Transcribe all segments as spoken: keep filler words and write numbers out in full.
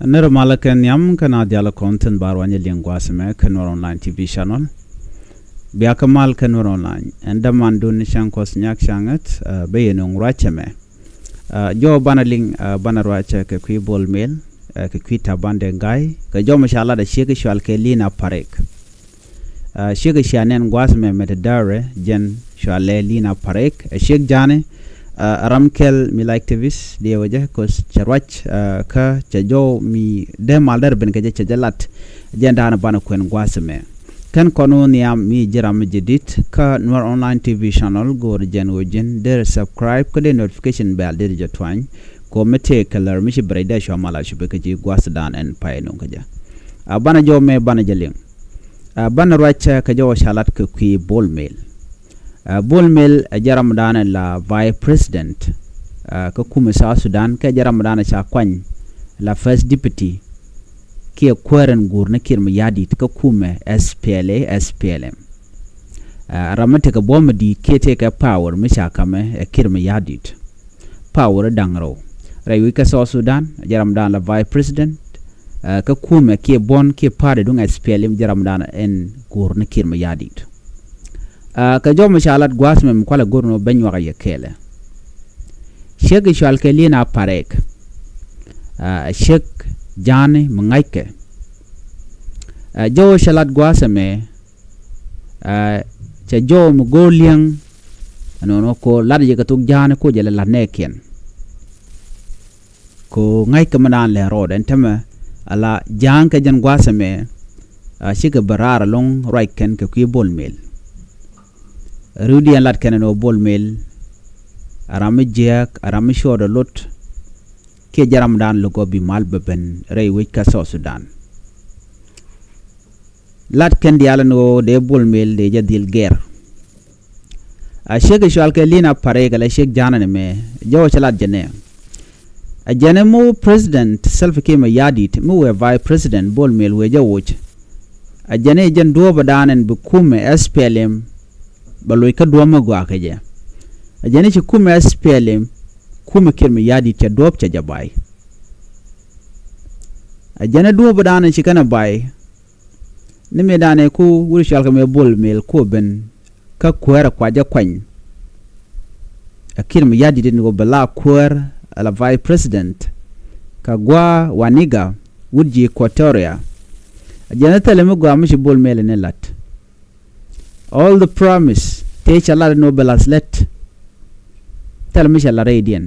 Nir malä kɛ nhiam kɛnɛ a dial kɔn thin bar wanyɛ liŋ gua̱a̱th mɛ kɛ Nuɛr Online T V channel. Bia kɛ mal kɛ Nuɛr Online. Ɛn däman dun ni cäŋ kuɔth nyak cäŋ ŋät, bɛ yɛ nuŋ ruacɛ mɛ. Jɔw banɛ liŋ, banɛ ruacɛ kɛ kui̱ Bol Mel, kɛ kui̱ Taban Deng Gai, kɛ jɔw mɛ ca lat a ciek i̱ cual kɛ Lina Parek. Ciek cia nɛn gua̱a̱th mɛ mɛ te däärɛ jɛn cualɛ Lina Parek. Ɛ ciek ja̱a̱ni, ram kɛl mi la activist diɛ wecɛ kos cɛ ruac, kä cɛ jɔw mi dee mal dɛr ben kɛ jɛ cɛ jɛ lat. Jɛn da̱a̱n banɛ kuɛn gua̱a̱th mɛ. Kɛn kɔn wä nhiam mi ji̱ ram mi jɛ dit kä Nuɛr Online T V channel go̱o̱r jɛn wä ji̱n der subscribe kä dee notification bell der jɛ tuany. Kɔ mi tëë kɛ lär mi ci bɛ rɛy dee cua mal a cupɛ kä ji̱ gua̱a̱th da̱a̱n ɛn pay nuŋ kä jɛ. A banɛ jɔw mɛ banɛ jɛ liŋ. Banɛ ruac kɛ jɔw ca lat kɛ kui̱ Bol Mel. Bol Mel ɛ jɛ ramdan la vice president kä kumɛ South Sudan, kɛ jɛ ramdan ca kuany la first deputy kiɛ kuäär ɛn guur ni Kiir Mayardit kä kumɛ S P L A, S P L M. Ram mi tekɛ buɔ̱m mi di̱i̱t kiɛ tekɛ power mi ca kamɛ ɛ Kiir Mayardit. Power da̱ŋ rɛw rɛy wi̱c kä South Sudan, jɛ ramdan la vice president kä kumɛ kiɛ buɔ̱n kiɛ party duŋ S P L M, jɛ ramdan ɛn guur ni Kiir Mayardit. Kɛ jɔw mɛ ca lat gua̱a̱th mɛ mi kualɛ go̱r ni wä ben nyuak a yɛ kɛɛlɛ. Ciek i̱ cual kɛ Lina Parek. Ciek ja̱a̱ni mi ŋa̱ckɛ. Jɔw cɛ lat gua̱a̱th mɛ, cɛ jɔw mi go̱o̱r li̱eŋ. Ɛnɔnɔ ko lat jɛ kɛ thok ja̱a̱ni ko jɛ lɛ lat nɛɛkiɛn. Ko ŋa̱ckɛ mi daan lɛ rɔɔdɛ ɛn tämɛ ala ja̱a̱ŋ kɛ jɛn gua̱a̱th ɛmɛ. Cikɛ bɛ raar ɛlɔ̱ŋ ruac kɛn kɛ kui̱ Bol Mel. Riwdiɛn lat kɛn ɛn ɣöö Bol Mel a ram mi jiääk, a ram mi cuɔɔdɛ lot. Kiɛ jɛ ramdan lɛ gɔaa bi mal bɛ ben rɛy wec kä South Sudan. Lat kɛn diaal ɛn ɣöö dee Bol Mel dee jɛ dhil gɛr. A ciek i̱ cual kɛ Lina Parek ala ciek ja̱a̱n ɛn ɛmɛ, jɔw cɛ lat jɛ nɛ. A jɛn ɛ mi wä president Salva Kiir Mayardit, mi wëë vice president Bol Mel wëë jɛ woc. A jɛn ɛ jɛn duɔ̱ɔ̱pädan ɛn bi kumɛ S P L M bɛ loc kä duɔ̱ɔ̱p mi gɔaa kɛ jɛ. A jɛn ɛ ci kumɛ S P L M, kumɛ Kiir Mayardit cɛ duɔ̱ɔ̱p cɛ jɛ bay. A jɛn ɛ duɔ̱ɔ̱pädan ɛn ci kɛn ɛ bay. Ni mëëdan ɛ ku wut cual kɛ mɛ Bol Mel ku ben kä kuäär ɛ kua jɛ kuany. A Kiir Mayardit in ɣöö bɛ la kuäär ala vice president. Kä gua̱a̱ Waniga wut ji̱ Equatoria. A jɛn ɛ thilɛ mi gɔaa mi ci Bol Mel in lat. All the promise tëë cɛ lat in ɣöö bɛ la̱th lät. Thilɛ mi cɛ la rɛydiɛn.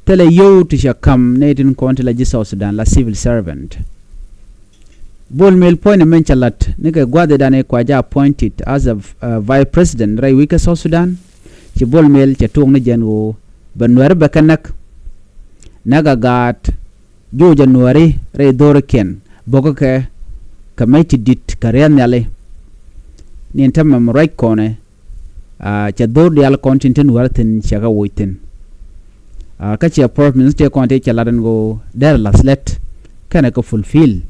Thilɛ yio̱w ti cɛ ka̱m nɛy tin kɔn ti la ji̱ South Sudan la civil servant. Bol Mel puɔ̱ny ni mɛn cɛ la̱t ni kɛ gua̱dhidan ɛ kua jɛ appointed as a vice president rɛy wec kä South Sudan. Ci Bol Mel cɛ tuɔɔk ni jɛn ɣöö bɛ Nuääri bɛ kɛ näk. Näk a gaat. Juuc ɛ Nuääri rɛy dho̱rikiɛn bo̱kä kɛ kɛ mec ti di̱t kɛ riɛth nhiali. Ni ɛn täämɛ mi ruac kɔnɛ. Cɛ dho̱r diaal kɔn tin te Nuääri thi̱n cɛ kɛ woc thi̱n. Kä cɛ promise tëë kɔn tëë cɛ lat ɛn ɣöö derɛ la̱th lät kɛnɛ kɛ fulfill.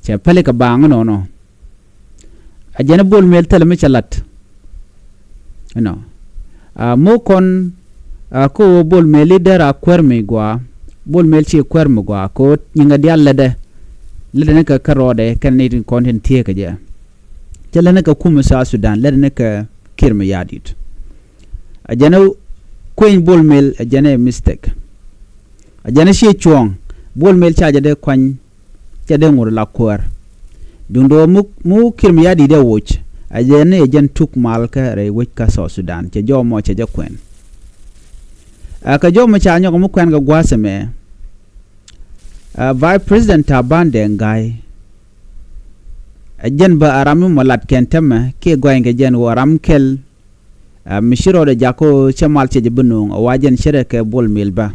Cɛ päli kɛ baaŋ inɔnɔ. A jɛn ɛ Bol Mel thilɛ mi cɛ lat. Inɔ. A mo̱o̱k kɔn a kä ɣöö Bol Mel i̱ derɛ a kuäär mi gɔaa. Bol Mel ci kuäär mi gɔaa kɛ ɣöö nyiŋɛ diaal lätdɛ. Lätdɛ ni kɛ kärɔɔdɛ kɛnɛ ni tin kɔn tin thieekä jɛ. Cɛ lätdɛ ni kɛ kumɛ South Sudan, lätdɛ ni kɛ Kiir Mayardit. A jɛn ɛ kueny Bol Mel, a jɛn ɛ mistake. A jɛn ɛ ciɛ cuɔ̱ɔ̱ŋ Bol Mel ca jɛ dee kuany. Cɛ dee ŋot la kuäär. Duundɛ ɣöö mi, mi Kiir Mayardit ɛ woc. A jɛn ɛ jɛn tuk mal kä rɛy wec kä South Sudan. Cɛ jɔw mɔ cɛ jɛ kuɛn. A kɛ jɔw mɔ ca nyɔk mi kuɛn kɛ gua̱a̱th ɛmɛ. A vice president Taban Deng Gai. A jɛn bä a ram mi mɔ lat kɛn täämɛ kiɛ gɔany kɛ jɛn ɣöö a ram kɛl. A mi ci rɔɔdɛ jak kä cɛ mal cɛ jɛ bi nuŋ a wa jɛn cɛ rɛ kɛ Bol Mel bä.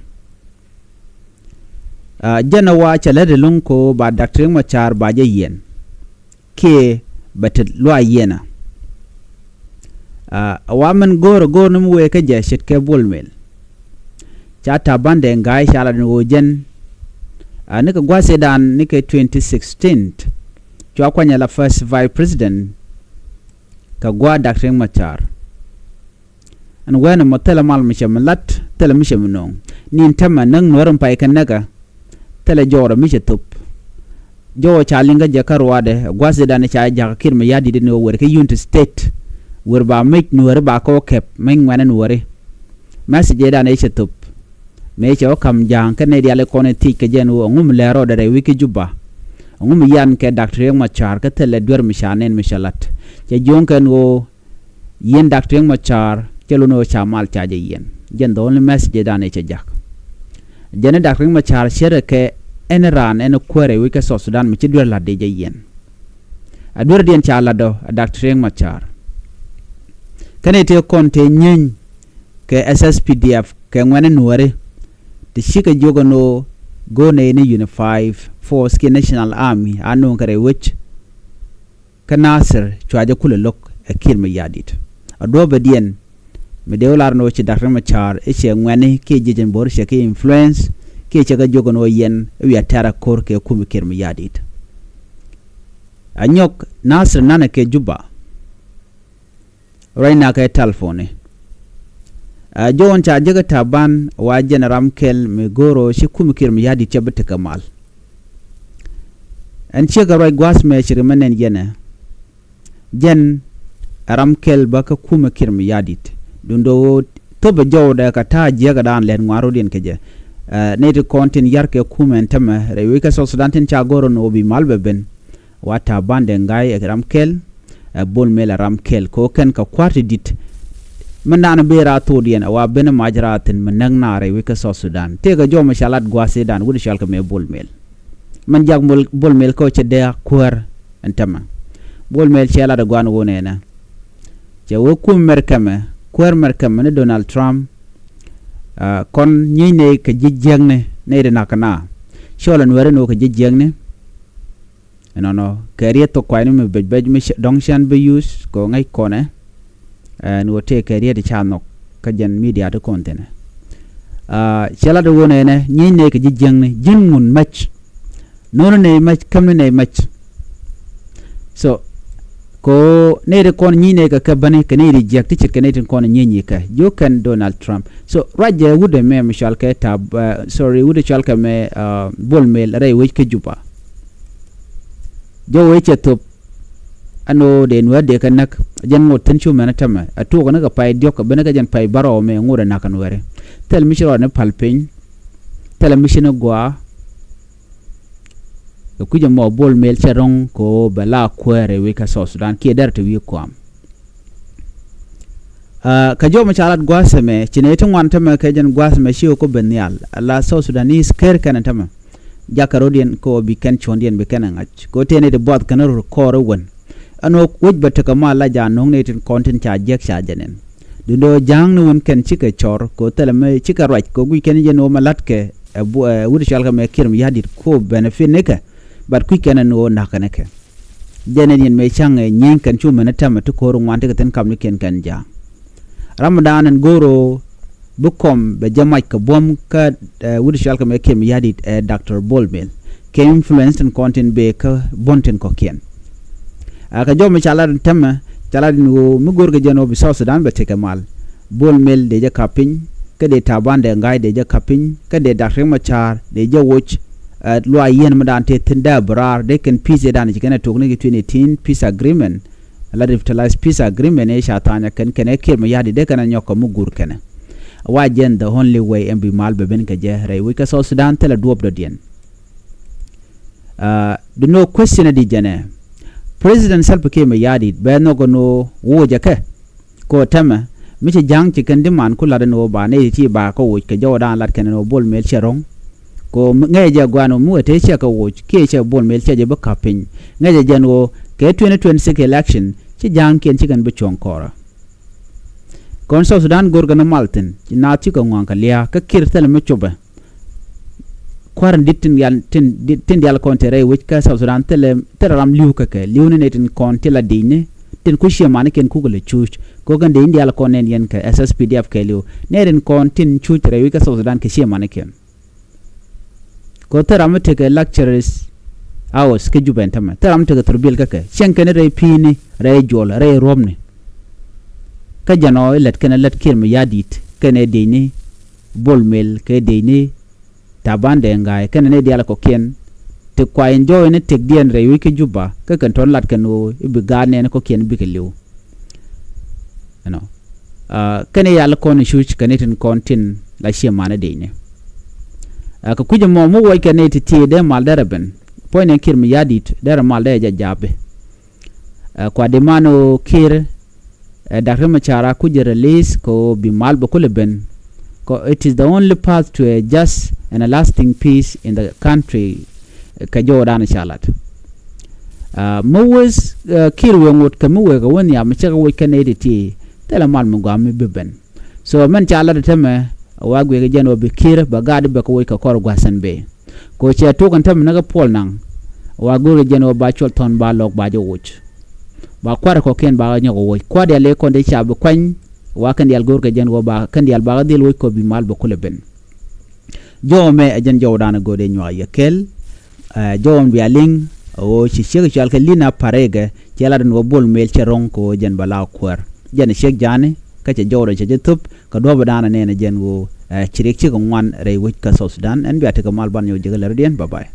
A jɛn a wa cɛ lät ɛlɔ̱ŋ kä ba Dak Riek Machar ba jɛ yiɛn. Kiɛ bɛ te luac yiɛn a. A wa mɛn go̱o̱r a go̱o̱r ni mi wëë kä jɛ ce̱tkɛ Bol Mel. Ca Taban Deng Gai ca lat ni ɣöö jɛn. A nikɛ gua̱a̱th ëëdan nikɛ twenty sixteen. Cua kuany ala first vice president. Kɛ gua̱a̱ Dak Riek Machar. Ɛn wɛnɛ mɔ thilɛ mal mi cɛ mi lat, thilɛ mi cɛ mi no̱o̱ŋ. Ni ɛn täämɛ näk Nuäär in pay kɛ näkä. Thilɛ jɔwdɛ mi cɛ thop. Jɔwdɛ ca liŋ kä jɛ kä ruaadɛ gua̱thdan ca jak Kiir Mayardit ni wä wer kä Unity State. Wer ba mec nuɔri ba kɛ wä kɛp mec ŋuɛ̈ni nuɔri. Message ëëdan ëë cɛ thop. Mëë cɛ wä ka̱m ja̱a̱ŋ kä nɛy diaal ɛ kɔn ɛ thiec kɛ jɛn ɣöö ɛŋu mi lɛr rɔɔdɛ rɛy wec kä Juba. Ɛŋu mi yan kɛ Doctor Riek Machar kä thilɛ duer mi ca nɛn mi cɛ la̱t. Cɛ jiöŋ kɛn ɣöö yɛn Doctor Riek Machar cɛ lun ɣöö ca mal ca jɛ yɛn. Jɛn the only message ëëdan ëë cɛ jak. Jɛn ɛ Doctor Riek Machar cärɛ kɛ ɛn raan ɛn kuäär rɛy wec kä South Sudan mi ci duer la̱t dee jɛ yɛn. A duerdiɛn ca la̱t ɔ a Doctor Riek Machar. Kä nɛy tëë kɔn tëë nyieeny kɛ S S P D F kɛ ŋuɛ̈ni nuɔri. Ti cikɛ jiök ɛn ɣöö go̱o̱r nɛy ni Unified Force kiɛ National Army a nööŋ kɛ rɛy wec kä Nasir cua jɛ kulɛ lo̱k ɛ Kiir Mayardit. A duɔ̱ɔ̱pɛ diɛn mi dee wä lar ɛn ɣöö ci Doctor Riek Machar i̱ cɛ ŋuɛ̈ni kiɛ jiec ɛn bo̱r cɛ kɛ influence kiɛ cɛ kɛ jiök ɛn ɣöö yɛn i̱ wiaa tɛ̈r a ko̱r kɛ kum Kiir Mayardit. A nyɔk Nasir nanɛ kɛ Juba. Ruacna kɛ telephone. Ɛ jɔwdɛ ca jek ɛ Taban wa jɛn ram kɛl mi go̱o̱r ɣöö ci kum Kiir Mayardit cɛ bi tekɛ mal. Ɛn ciek kɛ ruac gua̱a̱th mɛ ci ri mɛ nɛn jɛn ɛ. Jɛn ɛ ram kɛl bä kä kum Kiir Mayardit. Duundɛ ɣöö thop ɛ jɔwdɛ kɛ ta̱a̱ jiäkädan lɛt ŋuan rɔ̱diɛn kɛ jɛ. Ɛ nɛy ti kɔn tin ya̱r kɛ kum ɛn tämɛ rɛy wec kä South Sudan tin ca go̱o̱r ɛn ɣöö bi mal bɛ ben. Wa Taban Deng Gai ɛ ram kɛl, ɛ Bol Mel ɛ ram kɛl. Kɛ ɣöö kɛn kɛ kua̱r ti di̱t. Min da̱a̱n bëë raar thokdiɛn ɛ wa ben ɛ mac raar thi̱n mi näk naar rɛy wec kä South Sudan. Tëëkɛ jɔw mi ca lat gua̱a̱th ëëdan wut cɔal kɛ mëë Bol Mel. Min jak Bol, Bol Mel kä cɛ dee a kuäär ɛn tämɛ. Bol Mel cɛ lat ɛ gua̱a̱n wun ɛnɛ. Cɛ wee kum Mɛrkɛmɛ, kuäär Mɛrkɛmɛ ni Donald Trump. Ɛ kɔn nyiec nɛy kɛ ji̱ jiäkni nɛy ti na̱k kɛ na. Cɔl ɛn wääri ni wä kɛ ji̱ jiäkni. Ɛnɔnɔ kɛ riet thok kuayni mi bec bec mi dɔ̱ŋ cän bi yuth kɛ ɣöö ŋäc kɔnɛ. Ɛn ɣöö tëë kɛ riet ca nhɔk kä jɛn media ti kɔn thi̱n ɛ. Cɛ lat ɣöö nɛnɛ nyiec nɛy kɛ ji̱ jiäkni ji̱n ŋun mäc. No̱o̱ni nɛy mäc, kämni nɛy mäc. So kɛ ɣöö nɛy ti kɔn nyiec nɛy kɛ kɛ bäni kɛ nɛy ti jiäk ti ce̱tkɛ nɛy tin kɔn nyiec nyic kɛ jiök kɛn Donald Trump. So ruacɛ wut ɛmɛ mi cɔal kɛ Tab, sorry, wut cɔal kɛ mɛ Bol Mel rɛy wec kä Juba. Jɔw wec cɛ thop. Ɛn ɣöö dee nuäär dee kɛ näk jɛn ŋot thi̱n cu mɛn ɛ tämɛ ɛ tuɔɔk ni kɛ pay diɔ̱k ɛ ben kɛ jɛn pay bärɔw mɛ ŋot ɛ na̱k ɛ nuääri. Thil mi ci rɔɔdɛ ni päl piny. Thil mi ci ni gɔaa. Ɛ kui̱c ɛmɔ Bol Mel cɛ ro̱ŋ kɛ ɣöö bɛ la kuäär ɛ wec kä South Sudan kiɛ dɛr ti wi̱i̱ kɔam. Kä jɔw mi ca lat gua̱a̱th ɛmɛ ci nɛy ti ŋuan tämɛ kɛ jɛn gua̱a̱th ɛmɛ ci ɣä kɔ ben nhial ala South Sudanese ker kɛn ɛ tämɛ. Jakɛ rɔ̱diɛn kɛ ɣöö bi kɛn cuɔ̱ndiɛn bi kɛn ɛ ŋa̱c kɛ ɣöö tëë nɛy ti buath kɛn rɔ kɔɔr ɛ wän. Ɛn ɣöö wec bɛ tekɛ mal la ja̱a̱n no̱o̱ŋ nɛy tin kɔn tin ca jiäk ca jɛ nɛn. Duundɛ ɣöö ja̱a̱ŋni wän kɛn cikɛ cɔr kɛ ɣöö thilɛ mi cikɛ ruac kɛ ɣöö guic kɛn jɛn ɣöö mɛ la̱tkɛ ɛ wut cɔalkɛ mɛ Kiir Mayardit kɛ ɣöö benefit nikɛ. But kui̱c kɛn ɛn ɣöö na̱kɛ nikɛ. Jɛn ɛn yɛn mëë ca̱ŋ ɛ nyieny kɛn cu mɛn ɛ tɛmɛ ti ko̱r ŋuan ti kɛ thi̱n kap ni kiɛn kɛn ja̱a̱ŋ. Ramadan ɛn go̱o̱r ɣöö bi kɔm bɛ jɛ mac kɛ buɔ̱m kä wut cɔalkɛ mɛ Kiir Mayardit ɛ Doctor Bol Mel kɛ influence tin kɔn tin bëë kä buɔ̱n tin kɔ̱kiɛn. Ɛ kɛ jɔw mi ca lat in tɛmɛ ca lat in ɣöö mi go̱o̱r kɛ jɛn ɣöö bi South Sudan bɛ tekɛ mal. Bol Mel dee jɛ kap piny kä dee Taban Deng Gai dee jɛ kap piny kä dee Doctor Riek Machar dee jɛ woc. Ɛ luac yieen mi daan tëë thi̱n dee bi raar dee kɛn peace ëëdan ci kɛn ɛ tuɔɔk ni kɛ twenty eighteen peace agreement. La revitalize peace agreement ëë ca tha̱a̱ny ɛ kɛn kɛn ɛ Kiir Mayardit dee kɛn ɛ nyɔk kɛ mi guur kɛn ɛ. Wa jɛn the only way ɛn bi mal bɛ ben kɛ jɛ rɛy wec kä South Sudan thilɛ duɔ̱ɔ̱p dɔ̱diɛn. Duundɛ ɣöö question ɛ di jɛn ɛ President Salva Kiir Mayardit bɛ nhɔk ɛn ɣöö woc ɛ kɛ. Kɛ ɣöö tɛmɛ mi ci ja̱a̱ŋ ci kɛn diman ku lat ɛn ɣöö ba nɛy ti ti ba kɛ woc kɛ jɔwdan lat kɛn ɛn ɣöö Bol Mel cɛ ro̱ŋ. Kɛ ɣöö ŋäcɛ jɛ gua̱a̱n ɣöö mi wee tëë cɛ kɛ woc kiɛ cɛ Bol Mel cɛ jɛ bi ka̱p piny. Ŋäcɛ jɛn ɣöö kɛ twenty twenty six election ci ja̱a̱ŋkiɛn ci kɛn bi cuɔ̱ŋ kɔɔrä. Kɔn South Sudan go̱rkɛ ni mal thi̱n ci naath cikɛ ŋua̱a̱ŋ kɛ lia̱a̱ kä Kiir thilɛ mi copɛ. Kua̱r in di̱t tin dial, tin di̱t, tin dial kɔn te rɛy wec kä South Sudan thilɛ, thilɛ ram li̱w kä kɛ li̱w ni nɛy tin kɔn ti la di̱cni tin ku ciɛ manikiɛn kukɛ lɛ cuuc. Kɛ ɣöö kɛn dee in dial kɔn nɛn yɛn kɛ S S P D F kɛ li̱w nɛy tin kɔn tin cuuc rɛy wec kä South Sudan kɛ ciɛ manikiɛn. Kɛ ɣöö thil ram mi tekɛ luxuries house kä Juba ɛn tämɛ thil ram mi tekɛ thurbil kä kɛ cieŋ kɛn rɛy pi̱i̱ni rɛy juɔl rɛy ruɔ̱pni. Kä jɛn ɔ ilät kɛn lät Kiir Mayardit kɛn ɛ diecni Bol Mel kɛ diecni Taban Deng Gai kɛnɛ nɛy diaal kɔ̱kiɛn ti kua enjoy ni tëkdiɛn rɛy wec kä Juba, kä kɛn tɔ̱ lat kɛn ɣöö i̱ bi gaat nɛɛni kɔ̱kiɛn bikɛ li̱w. Ɛnɔ. Aa, kɛn i̱ yal kɔn i̱ cuc kɛn i̱ tin kɔn tin la ciɛ mani dicni. Aa, kɛ kui̱c ɛmɔ mi wuɔc kɛn i̱ ti tiee dee mal derɛ ben. Puɔ̱ny nɛ Kiir Mayardit derɛ mal derɛ jɛ japi. Aa, kua di man ɣöö Kiir, ɛ, Doctor Machar a kui̱c release kɛ ɣöö bi mal bɛ kulɛ ben. Kɛ it is the only path to a just and a lasting peace in the country. Kɛ jɔwdan ca lat. Aa, mi wec, aa, Kiir wëë ŋot kɛ mi wëë kɛ wä nhiam mi cɛ kɛ wec kɛn nɛy ti ti thilɛ mal mi gɔaa mi bi ben. So mɛn ca lat ɛ tämɛ wa guiɛ kɛ jɛn wä bi Kiir bɛ gaat bɛ kɛ wec kɛ kɔr gua̱th ɛn bee. Kɛ wä cɛ tuk ɛn tämɛ ni kɛ puɔl naŋ wa guiɛ kɛ jɛn wä ba cuɔl thɔn ba lɔk ba jɛ woc. Ba kua̱r kɔ̱kiɛn ba kɛ nyɔk woc kua̱r dial i̱ kɔn ti ca bi kuany. Wa kɛn dial go̱o̱r kɛ jɛn wä ba kɛn dial ba kɛ dhil woc kɔ bi mal bɛ kulɛ ben. Jɔw ɛmɛ ɛ jɛn jɔwdan ɛ go̱o̱r dee nyuak yɛ kɛl. Ɛ, jɔw ɛm bia liŋ ɛ ɣöö ci ciek cual kɛ Lina Parek ɛ ciɛ lat ɛn ɣöö Bol Mel cɛ ro̱ŋ kɛ ɣöö jɛn bɛ la kuäär. Jɛn ɛ ciek ja̱a̱ni kä cɛ jɔwdɛ cɛ jɛ thöp kɛ duɔ̱ɔ̱pdan ɛ nɛn ɛ jɛn ɣöö, ɛ, ci riɛk ciek ɛ ŋuan rɛy wec kä South Sudan. Ɛn bia tekɛ mal ban nyɔk jek ɛ lɛr diɛn. Bye bye.